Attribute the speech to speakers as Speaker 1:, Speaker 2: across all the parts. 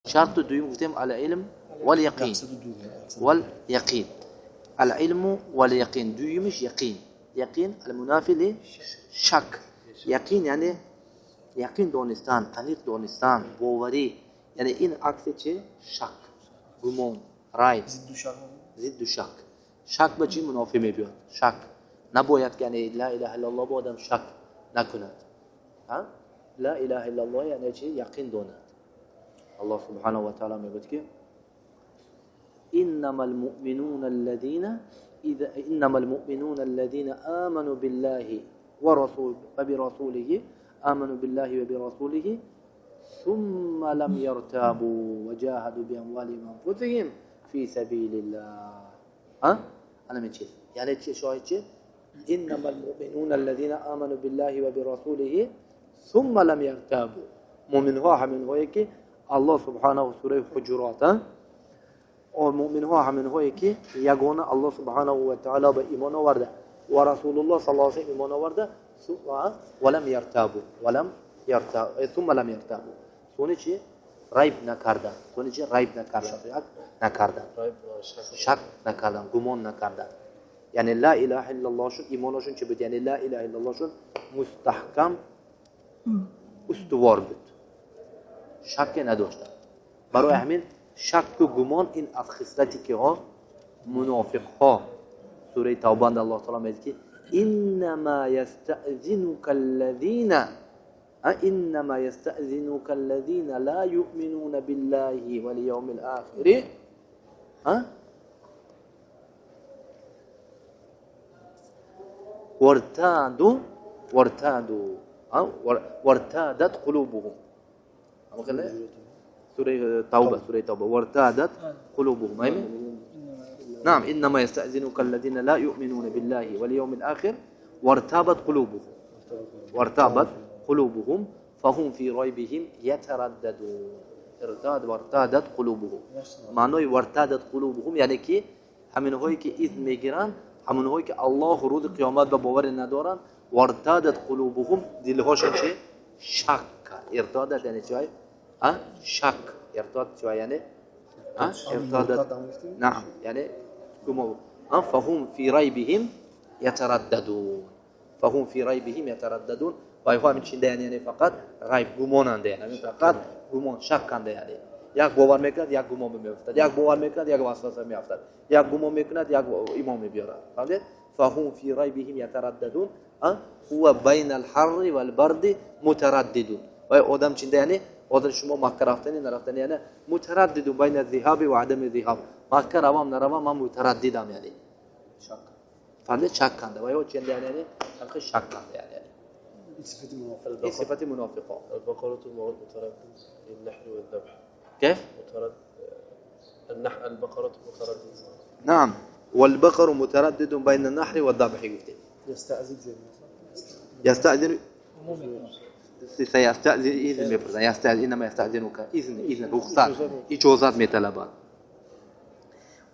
Speaker 1: Шарти дуюм гуфтем алилм вал яқин. Вал яқин. Алилму вал яқин. Дуюмиш яқин. Яқин алмунафи ли шак. Яқин яъне яқин донистан, аниқ донистан, боварӣ. Яъне ин акси чи? Шак, гумон, райб, зидду шак. Шак ба чӣ мунофӣ мебиёд? Шак набояд ки яъне ла илаҳа иллаллоҳ бо одам шак накунад. Ла илаҳа иллаллоҳ яъне чи? Яқин донад. Аллоҳ субҳанаҳу ва таъала мегӯяд ки иннама алмуъминуна аллазина иннама алмуъминуна аллазина аману биллаҳи ва бирасулиҳи аману биллаҳи ва бирасулиҳи сумма лам яртабу ва ҷаҳаду биамвалиҳим ва анфусиҳим фи сабилиллаҳ. Ана мин чиз? Яъне чи шоҳид чи? Иннама алмуъминуна аллазина аману биллаҳи ва бирасулиҳи сумма лам яртабу. Муъминҳо ҳаминҳое ки Аллоҳ субҳанаҳу сураи Ҳуҷурот, муъминҳо ҳаминҳое ки ягона Аллоҳ субҳанаҳу ва таъала ба имон оварда ва Расулуллоҳ саллаллоҳу алайҳи васаллам имон оварда, ва лам яртабу, ва лам яртабу, сумма лам яртабу. Сони чи? Райб накарда. Сони чи? Райб накарда. Шак накарда. Шак накардан, гумон накардан. Яъне ла илаҳа иллаллоҳ шун имонашон чи буд? Яъне ла илаҳа иллаллоҳ шун мустаҳкам устувор буд. Шакке надоштанд. Барои ҳамин шакку гумон ин аз хислати киҳо? Мунофиқҳо. Сураи Тавбанда Аллоҳ таъала мегӯяд ки иннама ястаъзинука аллазина иннама ястаъзинука аллазина ла юъминуна биллаҳи вал явмил охири вартаду вартаду вартадат қулубуҳум. سورة توبة، سورة توبة. وارتادت قلوبهم. نعم إنما يستأذنك الذين لا يؤمنون بالله واليوم الآخر وارتابت قلوبهم، وارتابت قلوبهم فهم في ريبهم يترددون. ارتاد وارتادت قلوبهم. معنای وارتادت قلوبهم یعنی که همینهایی که اذن میگیرن، همونهایی که الله روز قیامت به باور ندارن، وارتادت قلوبهم دلهاشون چه؟ شک. ارتادت یعنی چی؟ شک. ارتاد چی یعنی؟ ارتادت نعم یعنی فهم فی ریبهم یترددون. فهم فی ریبهم یترددون. و اینها همین چینده یعنی فقط غیب گماننده، یعنی فقط گمان شکنده، یعنی یک باور میکند یک گمان میافتد، یک باور میکند یک وسوسه میافتد، یک گمان میکند یک ایمان میبیارد. فهمید؟ فهم فی ریبهم یترددون. هو بین الحر والبرد مترددون. و آدم چینده یعنی آدم شما مکه رفتنی نرفتنی یعنی مترددون بین الذهاب و عدم الذهاب. مکه روام نروام من مترددم یعنی شک. فهمید؟ شک کنده. و یا چینده یعنی حقیقت شک کنده یعنی این صفت منافقا.
Speaker 2: البقرة متردد النحر والذبح.
Speaker 1: كيف؟
Speaker 2: متردد النحر البقرة متردد.
Speaker 1: نعم والبقر متردد بين النحر والذبح.
Speaker 3: يستأذن
Speaker 1: يستأذن سيستأذن إذن میپرسن. يستأذن إنما يستأذنك إذن إذن رخصت إجازات میطلبند.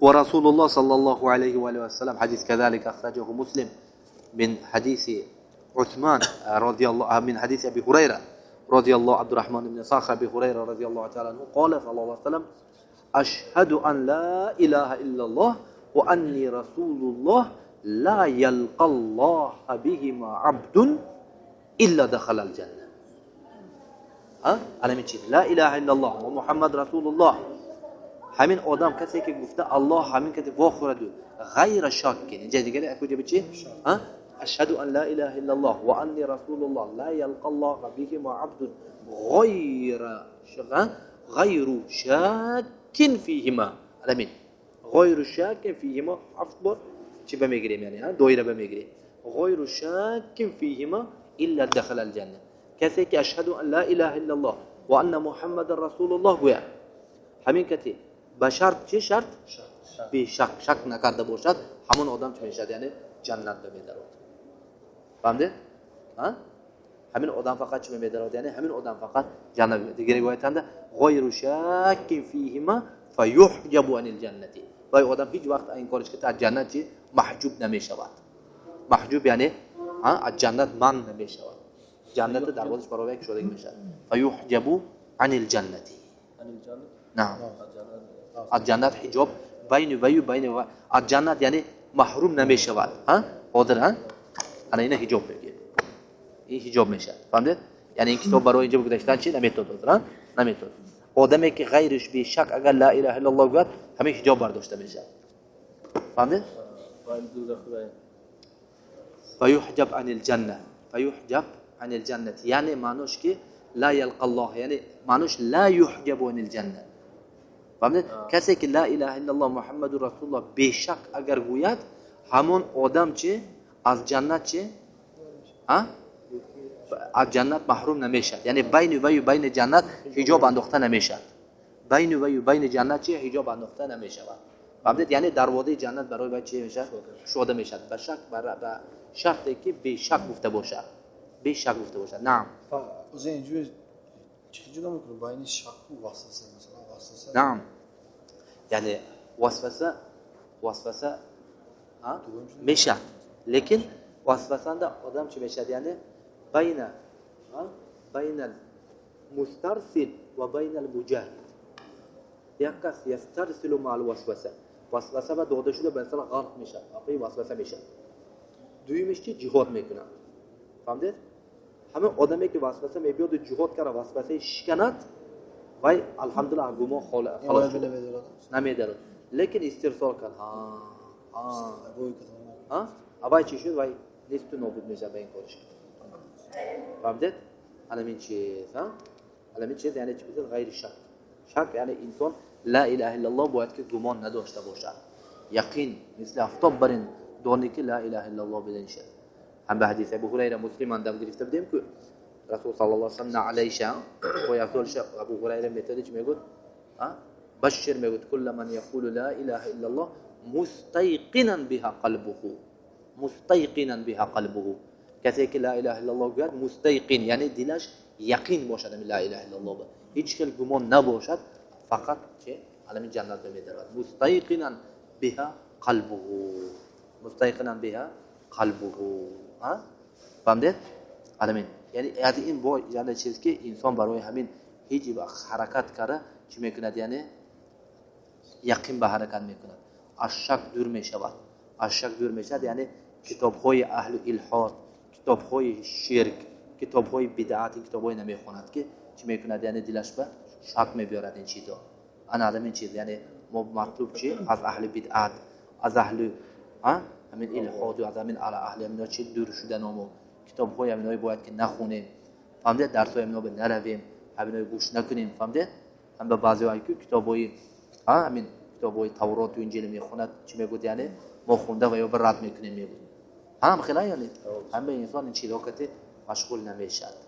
Speaker 1: ورسول الله صلى الله عليه وآله وسلم حديث كذلك أخرجه مسلم من حديث عثمان رضي الله من حديث أبي هريرة رضي الله عبد الرحمن بن صخر أبي هريرة رضي الله تعالى عنه قال صلى الله عليه وسلم أشهد أن لا إله إلا الله وأني رسول الله لا يلقى الله بهما عبد إلا دخل الجنة. ها؟ على من چیز؟ لا إله إلا الله ومحمد رسول الله. همین آدم کسی که گفته الله همین کسی واخورد غیر شک. اینجا دیگه اکو چی؟ ها؟ أشهد أن لا إله إلا الله وأني رسول الله لا يلقى الله بهما عبد غير شاك فيهما. على مين؟ غير شاك فيهما عفوا چی بمیگیریم یعنی ها دایره بمیگیریم غیر شاک فيهما إلا دخل الجنة. کسی که أشهد أن لا إله إلا الله وأن محمد رسول الله گویا همین کسی به شرط چه شرط؟ به شک شک نکرده باشد همون آدم چه میشد یعنی جنت به میدرد. فهمده؟ ها؟ همین آدم فقط چه میدرد یعنی همین آدم فقط جنت. دیگه روایت هم ده غیر شک فیهما فیحجب عن الجنة. و آدم هیچ وقت این کارش که از جنت چی محجوب نمیشود. محجوب یعنی ها از جنت من نمیشود. جنت دروازش برای یک شده میشه. فیحجب عن الجنة. На, аз ҷаннат ҳиҷоб байни ваю байни аз ҷаннат, яъне маҳрум намешавад. Ҳозир ана ина ҳиҷоб мегӯяд, ин ҳиҷоб мешавад. Фаҳмидед? Яъне ин китоб барои инҷо гузаштан чи наметод, ҳозир наметод. Одаме ки ғайриш бешак агар ла илаҳа иллаллоҳ гӯяд, ҳамин ҳиҷоб бардошта мешавад. Фаҳмидед? Фаюҳҷаб анил ҷанна, фаюҳҷаб анил ҷаннат, яъне маънош ки ла ялқаллоҳ, яъне маънош ла юҳҷабу анил ҷанна. Фаҳмидед? Касе ки ла илаҳа иллаллоҳ муҳаммаду расулуллоҳ бешак агар гӯяд, ҳамон одам чи аз ҷаннат чи аз ҷаннат маҳрум намешавад. Яъне байни ваю байни ҷаннат ҳиҷоб андохта намешавад. Байни ваю байни ҷаннат чи ҳиҷоб андохта намешавад. Фаҳмидед? Яъне дарвозаи ҷаннат барои вай чи мешавад? Кушода мешавад. Ба шак, ба шарте ки бешак гуфта бошад. Бешак гуфта бошад. Наам.
Speaker 3: Чӣ ҷудо мекунад байни шаку васваса, масалан васваса?
Speaker 1: Наам. Яъне васваса мешавад. Лекин васвасанда одам чӣ мешавад? Яъне байна мустарсил ва байна муҷаҳид. Як кас ястарсилу маал васваса. Васваса ба дода шуда ба инсон ғарқ мешавад, ақли васваса мешавад. Дуюмиш чи ҷиҳод мекунад. Фаҳмидед? Ҳамин одаме ки васваса мебиёду ҷиҳод карда васвасаи шиканад, вай алҳамдулилла аз гумон халос шуд, намедарад. Лекин истирсол кард, вай чӣ шуд? Вай несту нобуд мешавад ба ин кориш. Фаҳмидед? Аламин чиз, аламин чиз, яъне чи бизад? Ғайри шак. Шак яъне инсон ла илаҳа иллаллоҳ бояд ки гумон надошта бошад. Яқин мисли афтоб бар ин дони ки ла илаҳа иллаллоҳ биден шад. Ҳам ба ҳадиси Абу Ҳурайра Муслим андам гирифта будем ку Расул саллаллоҳу алайҳи васаллам наълайша пойафзолша Абу Ҳурайра методи чи мегӯд? Башшир мегӯд кулла ман яқулу ла илаҳа иллаллоҳ мустайқинан биҳа қалбуҳу. Мустайқинан биҳа қалбуҳу. Касе ки ла илаҳа иллаллоҳ гӯяд мустайқин, яъне дилаш яқин бошад ами ла илаҳа иллаллоҳ, ҳеҷ хел гумон набошад, фақат чи алами ҷаннат ба медаравад. Мустайқинан биҳа қалбуҳу. Мустайқинан биҳа қалбуҳу. Фаҳмидед? Аламин. Яъне аз ин бо яъне чиз ки инсон барои ҳамин ҳеҷ вақт ҳаракат карда чӣ мекунад? Яъне яқин ба ҳаракат мекунад. Аз шак дур мешавад. Аз шак дур мешавад, яъне китобҳои аҳли илҳод, китобҳои ширк, китобҳои бидъат, ин китобҳое намехонад ки чӣ мекунад? Яъне дилаш ба шак мебиёрад ин чизо. Ана ҳамин чиз, яъне мо матлуб чи аз аҳли бидъат, аз аҳли ҳамин илҳоду аз ҳамин аҳли ҳамино чи дур шуданамо китобҳои ҳаминое бояд ки нахонем. Фаҳмидед? Дарсҳои ҳамино ба наравем, ҳаминое гӯш накунем. Фаҳмидед? Ҳам ба баъзеҳо ки китобҳои ҳамин китобҳои Тавроту Инҷил мехонад, чӣ мегӯяд? Яъне мо хонда ва ё ба рад мекунем мегӯяд. Ҳам хела яъне ҳама инсон ин чизҳо кати машғул намешавад.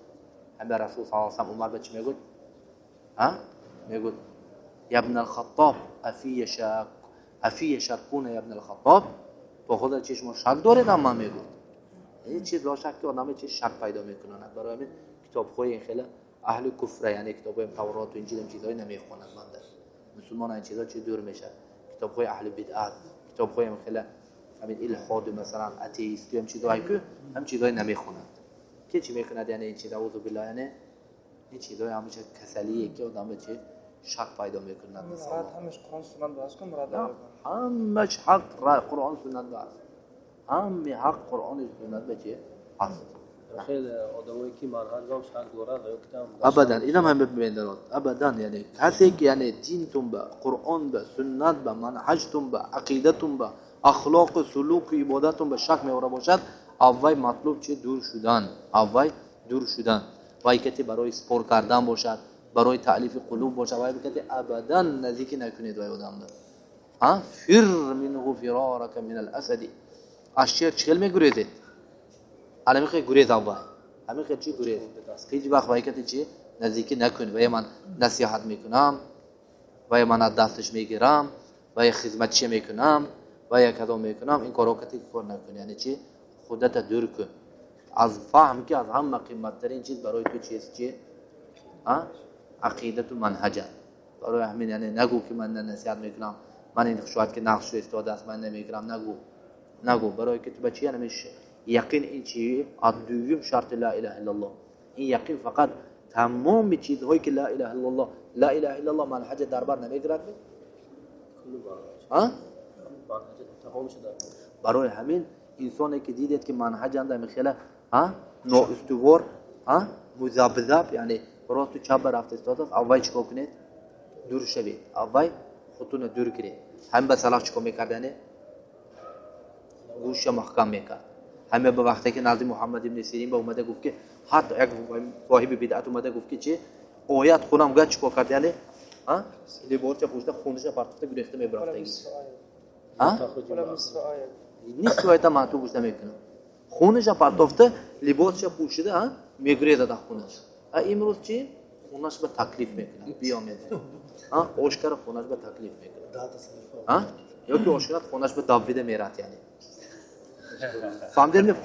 Speaker 1: Ҳама Расул саллаллоҳу алайҳи васаллам Умар ба чӣ мегӯяд? Мегӯяд я ибн ал-Хаттоб афия шаркуна я ибн ал-Хаттоб, бо худа чи шумо шак доред? Амма мегӯяд ин чиз ло шак ки одаме чи шак пайдо мекунанд. Барои ҳамин китобҳои ин хела аҳли куфра, яъне китобҳои Тавроту Инҷил ин чизҳое намехонад банда. Мусулмон ин чизҳо чи дур мешавад. Китобҳои аҳли бидъат, китобҳои ин хела ҳамин илҳоду масалан атеисту ҳам чизҳое ку ҳам чизҳое намехонад. Ки чӣ мекунад? Яъне ин чиз аузу биллоҳ, яъне ин чизҳое ҳамеша касалие ки одаме чи шак пайдо мекунад.
Speaker 4: Ҳамаш Қуръон суннат ба аст ку мурад?
Speaker 1: Ҳамаш ҳақ Қуръон суннат ба аст. Ҳами ҳақ Қуръони суннат ба чи аст.
Speaker 2: Хеле одамое ки манҳаҷам шак дорад ва ё китам
Speaker 1: абадан инам ҳам медарод. Абадан, яъне касе ки яъне динтун ба Қуръон ба суннат ба манҳаҷтун ба ақидатун ба ахлоқу сулуку ибодатун ба шак меора бошад, аввай матлуб чи дур шудан, аввай дур шудан. Вай кати барои спор кардан бошад, барои таълифи қулуб бошад, вай кати абадан наздикӣ накунед вай одамда. Фир минҳу фирорака мин ал-асади. Аз шер чӣ хел мегурезед? Ҳамин хел гурез аввай. Ҳамин хел чӣ гурез? Ҳеҷ вақт вай кати чӣ наздикӣ накун. Вай ман насиҳат мекунам, вай ман аз дасташ мегирам, вай хизматчӣ мекунам, вай кадом мекунам, ин корҳо кати кор накун. Яъне чӣ? Худата дур кун. Аз фаҳм ки аз ҳама қиматтарин чиз барои ту чист чи? Ақидату манҳаҷа. Барои ҳамин яъне нагӯ ки ман насиҳат мекунам, ман ин шояд ки нақш шуда истодааст, ман намегирам, нагӯ. Нагӯ. Барои ки ту ба чи яъне яқин ин чи? Аз дуюм шарти ла илаҳа иллаллоҳ. Ин яқин фақат тамоми чизҳое ки ла илаҳа иллаллоҳ Ла илаҳа иллаллоҳ манҳаҷа дар бар намегирад? Барои ҳамин инсоне ки дидед ки манҳаҷанда михела ноустувор, музабзаб, яъне росту чап рафта истодааст, аввай чикор кунед? Дур шавед. Аввай худтонро дур кунед. Ҳамин ба салаф чикор мекард? Яъне гӯша маҳкам мекард. Ҳамин ба вақте ки назди Муҳаммад ибни Сирин ба омада гуфт ки ҳатто як соҳиби бидъат омада гуфт ки чи оят хунам гӯяд, чикор кард? Яъне либосча пӯшида хундаша партофта гурехта мебарафтаги. Нисфи оята ман ту гӯш намекунам. Хунаша партофта либосча пӯшида мегурезад аз хунаш. Имрӯз чи? Хунаш ба таклиф мекунад. Биё медиҳад. Ошкара хунаш ба таклиф мекунад. Ё ки ошкара хунаш ба давида мерад яъне. Фаҳмидед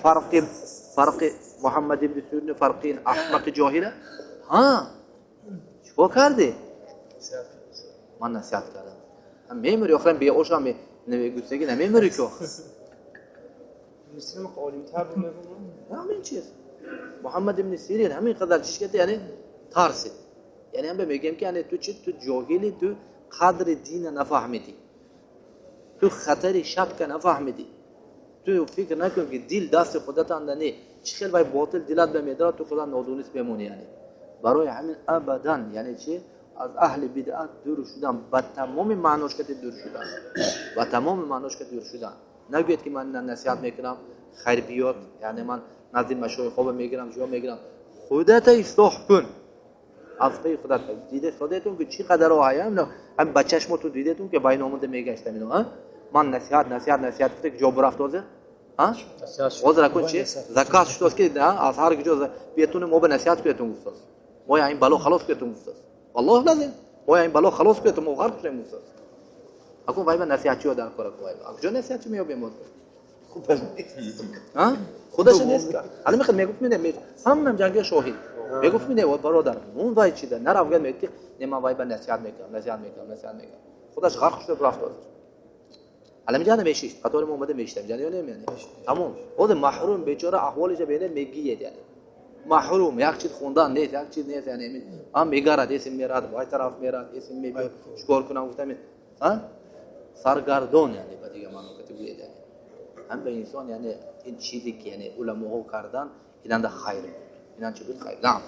Speaker 1: фарқи Муҳаммад ибни Сирин фарқи ин аҳмақи ҷоҳила? Чикор кардӣ? Ман насиҳат кардам. Мемири охирам беошам густагӣ намемири ки охир. Ҳамин чиз. Муҳаммад ибни Сирин ҳамин қадар чиз кард, яъне тарсид. Яъне ҳам мегӯям ки яъне ту чи? Ту ҷоҳилӣ, ту қадри дина нафаҳмидӣ. Ту хатари шакка нафаҳмидӣ. Ту фикр накун ки дил дасти худат анда не. Чӣ хел вай ботил дилат бемедорад, ту худат нодонист бемонӣ яъне. Барои ҳамин абадан, яъне чи? Аз аҳли бидъат дур шудан, ба тамоми маънош кати дур шудан. Ба тамоми маънош кати дур шудан. Нагӯед ки ман насиҳат мекунам, хайр биёд, яъне ман назди машоихҳо мегирам, ҷо мегирам. Худата ислоҳ кун. Аз паи худат дида содетун ки чӣ қадар оҳаям, ҳам ба чашмотун дидетун ки байни омада мегаштам ино, ман насиҳат, насиҳат, насиҳат гуфта ҷо бурафт ҳозир? Ҳозир акун чи? Заказ шудааст ки аз ҳар ҷо биетуни мо ба насиҳат кунетун гуфтааст. Мо ин бало халос кунетун гуфтааст. Валлоҳ лазим. Мо ин бало халос кунетун, мо ғарқ шудем гуфтааст. Акун вай ба насиҳатчиё дар кора вай. Куҷо насиҳатчи меёбем ҳозир? Худаша нест. Ҳали мехоҳад мегуфт мине, ҳамам ҷанги шоҳид. Мегуфт мине, бародар, он вай чида? Нарафт мегуфт ки не, ман вай ба насиҳат мекунам, насиҳат мекунам, насиҳат мекунам. Худаш ғарқ шуда рафт ҳозир. Ҳали ҷана мешишт, қатори мо омада мешитам, ҷана ё не? Тамом. Ҳозир маҳрум бечора аҳволиша бене мегиед яъне. Маҳрум, як чиз хондан нест, як чиз нест, яъне ҳам мегарад, эсим мерад, вай тараф мерад, эсим мебиёд, чикор кунам гуфтам, саргардон яъне ба дигар маъно кати гӯед яъне. Ҳам ба инсон яъне ин чизе ки яъне уламоҳо кардан, инанда хайр буд. Инан чи буд? Хайр. Наам.